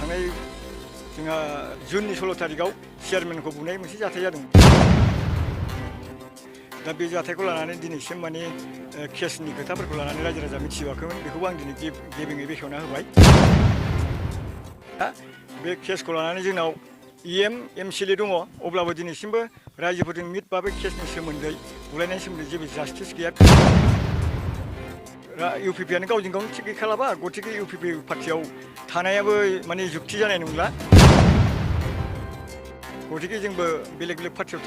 थांनाय जोंहा जुननि 16 तारिखआव चेयारमेनखौ बुनाय मोनसे जाथाय जादोंमोन। दा बे जाथायखौ लानानै दिनैसिम माने केसनि खोथाफोरखौ लानानै रायजो राजा मिथियाखैमोन, बेखौबो आं दिनै गेबेङै बेखेवना होबाय। दा बे केसखौ लानानै जोंनाव EM MCLA दङ, अब्लाबो दिनैसिमबो रायजोफोरजों मिट बा बे केसनि सोमोन्दै बुलायनायनि सोमोन्दै जेबो जास्टिस गैया। UPPआनो गावजों गावनो थिग गैखालाबा, गतिके UPP पार्टियाव थानायाबो माने जुक्ति जानाय नंला। गतिके जोंबो बेलेग बेलेग पार्टियाव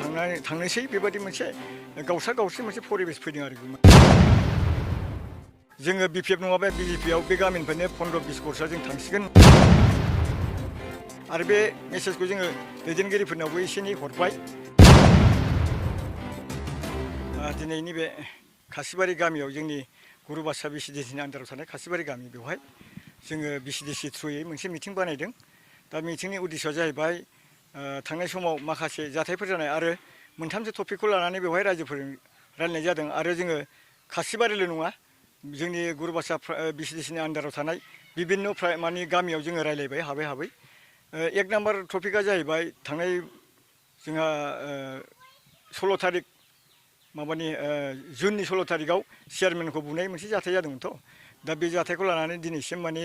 थांनोसै बेबायदि मोनसे गावसा गावस्रि मोनसे परिबेस फैदों आरो। जोङो BPF नङाबा BJPआव बे गामिनिफ्रायनो 15-20 गरसा जों थांसिगोन आरो बे मेसेजखौ जोङो दैदेनगिरिफोरनावबो एसे एनै हरबाय। दिनैनि बे खासिबारि गामियाव जोंनि गुरुबासा BCDCनि आन्दाराव थानाय खासिबारि गामि, बेवहाय जोङो BCDC थ्रुयै मोनसे मिटिं बानायदों। दा मिटिंनि उद्देश्यआ जाहैबाय थांनाय समाव माखासे जाथायफोर जानाय आरो मोनथामसो टपिकखौ लानानै बेवहाय रायजोफोरजों रायलायनाय जादों आरो जोङो खासिबारिल' नङा, जोंनि गुरुबासा BCDCनि आन्दाराव थानाय बिभिन्न माने गामियाव जोङो रायलायबाय हाबै। एक नाम्बार टपिकआ जाहैबाय थांनाय जोंहा 16 तारिख माबानि जुननि 16 तारिखआव चेयारमेनखौ बुनाय मोनसे जाथाय जादोंमोनथ'। दा बे जाथायखौ लानानै दिनैसिम माने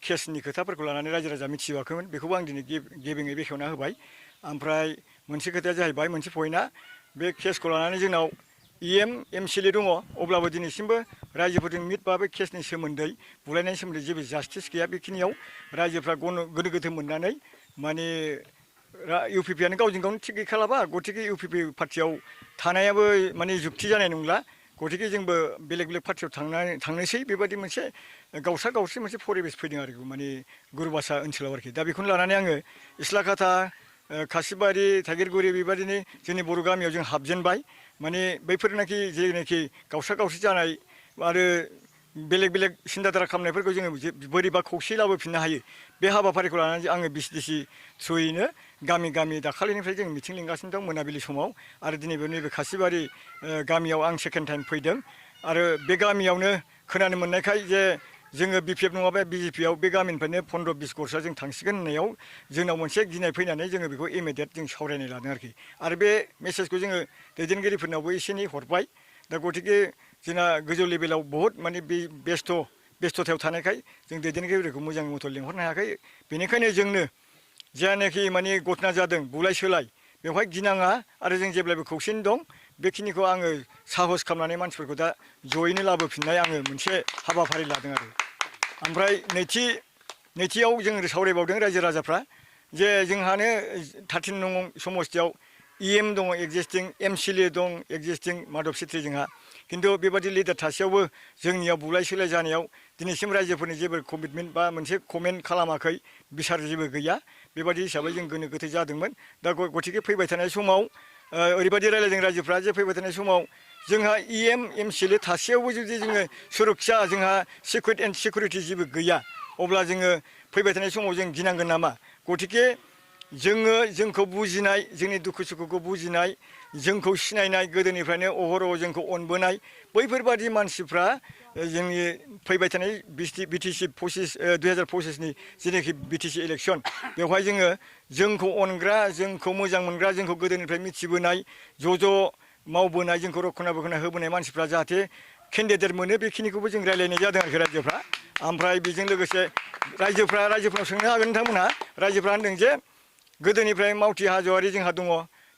केसनि खोथाफोरखौ लानानै रायजो राजा मिथियाखैमोन, बेखौबो आं दिनै गेबेङै बेखेवना होबाय। ओमफ्राय मोनसे खोथाया जाहैबाय, मोनसे पइन्टआ बे केसखौ लानानै जोंनाव EM MCLA दङ, अब्लाबो दिनैसिमबो रायजोफोरजों मिट बा बे केसनि सोमोन्दै बुलायनायनि सोमोन्दै जेबो जास्टिस गैया। बेखिनियाव रायजोफ्रा गोनो गोथो मोननानै माने UPPआनो गावजों गावनो थिग गैखालाबा, गतिके UPP पार्टियाव थानायाबो माने जुक्ति जानाय नंला। गतिके जोंबो बेलेग बेलेग पार्टियाव थांनोसै बेबायदि मोनसे गावसा गावस्रि मोनसे परिबेस फैदों आरो माने गुरुबासा ओनसोलाव आरोखि। दा बेखौनो लानानै आङो इस्लाखाथा, खासिबारि, थाइगिरगुरि बेबायदिनो जोंनि बर' गामियाव जों हाबजेनबाय। माने बैफोरनाखि जेनाखि गावसा गावस्रि जानाय आरो बेलेग बेलेग सिन्था धारा खालामनायफोरखौ जोङो बोरैबा खौसेयै लाबोफिननो हायो, बे हाबाफारिखौ लानानै आङो BCDC थ्रुयैनो गामि गामि दाखालिनिफ्राय जों मिथिं लिंगासिनो दं मोनाबिलि समाव। आरो दिनैबो नैबे खासिबारि गामियाव आं सेकेन्ड टाइम फैदों आरो बे गामियावनो खोनानो मोननायखाय जे जोङो BPF नङाबा BJPआव बे गामिनिफ्रायनो 15-20 गरसा जों थांसिगोन होननायाव जोंनाव मोनसे गिनाय फैनानै जोङो बेखौ इमिडियेट जों सावरायनाय लादों आरोखि। आरो बे मेसेजखौ जोङो दैदेनगिरिफोरनावबो एसे एनै हरबाय। दा गतिके जोंना गोजौ लेभेलाव बहुद माने बे बेस्थ'थायाव थानायखाय जों दैदेनगिरिफोरखौ मोजां मथ' लिंहरनो हायाखै। बेनिखायनो जोंनो जायनाखि माने घटना जादों बुलाय सोलाय, बेवहाय गिनाङा आरो जों जेब्लायबो खौसेयैनो दं। बेखिनिखौ आङो साहस खालामनानै मानसिफोरखौ दा जयैनो लाबोफिननाय आङो मोनसे हाबाफारि लादों आरो। ओमफ्राय नैथियाव जों सावरायबावदों रायजो राजाफ्रा जे जोंहानो 13 नं समस्तियाव EM दङ एक्जिस्टिं, MCLA दं एक्जिस्टिं माधब सेट्रि जोंहा। खिन्थु बेबादि लिडार थासेयावबो जोंनियाव बुलाय सोलाय जानायाव दिनैसिम रायजोफोरनि जेबो कमिटमेन्ट बा मोनसे कमेन्ट खालामाखै, बिसार जेबो गैया। बेबादि हिसाबै जों गोनो गोथो जादोंमोन। दा गतिके फैबाय थानाय समाव ओरैबायदि रायलायदों रायजोफ्रा जे फैबाय थानाय समाव जोंहा EM MCLA थासेयावबो जुदि जोङो सुरक्षा, जोंहा सिकिउरिटि जेबो गैया, अब्ला जोङो फैबाय थानाय समाव जों गिनांगोन नामा? गतिके जोंखौ बुजिनाय, जोंनि दुखु सुखुखौ बुजिनाय, जोंखौ सिनायनाय, गोदोनिफ्रायनो अहरह जोंखौ अनबोनाय बैफोरबादि मानसिफ्रा जोंनि फैबाय थानाय BTC 2025नि जेनाखि BTC इलेक्सन, बेवहाय जोंखौ अनग्रा, जोंखौ मोजां मोनग्रा, जोंखौ गोदोनिफ्राय मिथिबोनाय, ज' मावबोनाय, जोंखौ रक्षना बेक्षना होबोनाय मानसिफ्रा जाहाथे केन्डिडेट मोनो, बेखिनिखौबो जों रायलायनाय जादों आरोखि रायजोफ्रा। ओमफ्राय बेजों लोगोसे रायजोफ्राव सोंनो हागोन नोंथांमोनहा। रायजोफ्रा होनदों जे गोदोनिफ्राय मावथि हाज'वारि जोंहा दङ,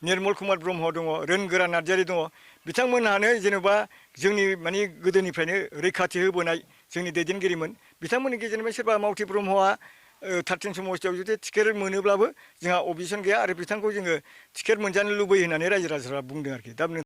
निर्मल कुमार ब्रह्म दङ, रोनगोरा नार्जारि दङ। बिथांमोनहानो जेनेबा जोंनि माने गोदोनिफ्रायनो रैखाथि होबोनाय जोंनि दैदेनगिरिमोन। बिथांमोननि गेजेरनिफ्राय सोरबा मावथि ब्रह्मआ 13 समस्तियाव जुदि टिकेट मोनोब्लाबो जोंहा अबजेक्सन गैया आरो बिथांखौ जोङो टिकेट मोनजानो लुबैयो होननानै रायजो राजाफ्रा बुंदों आरोखि। दा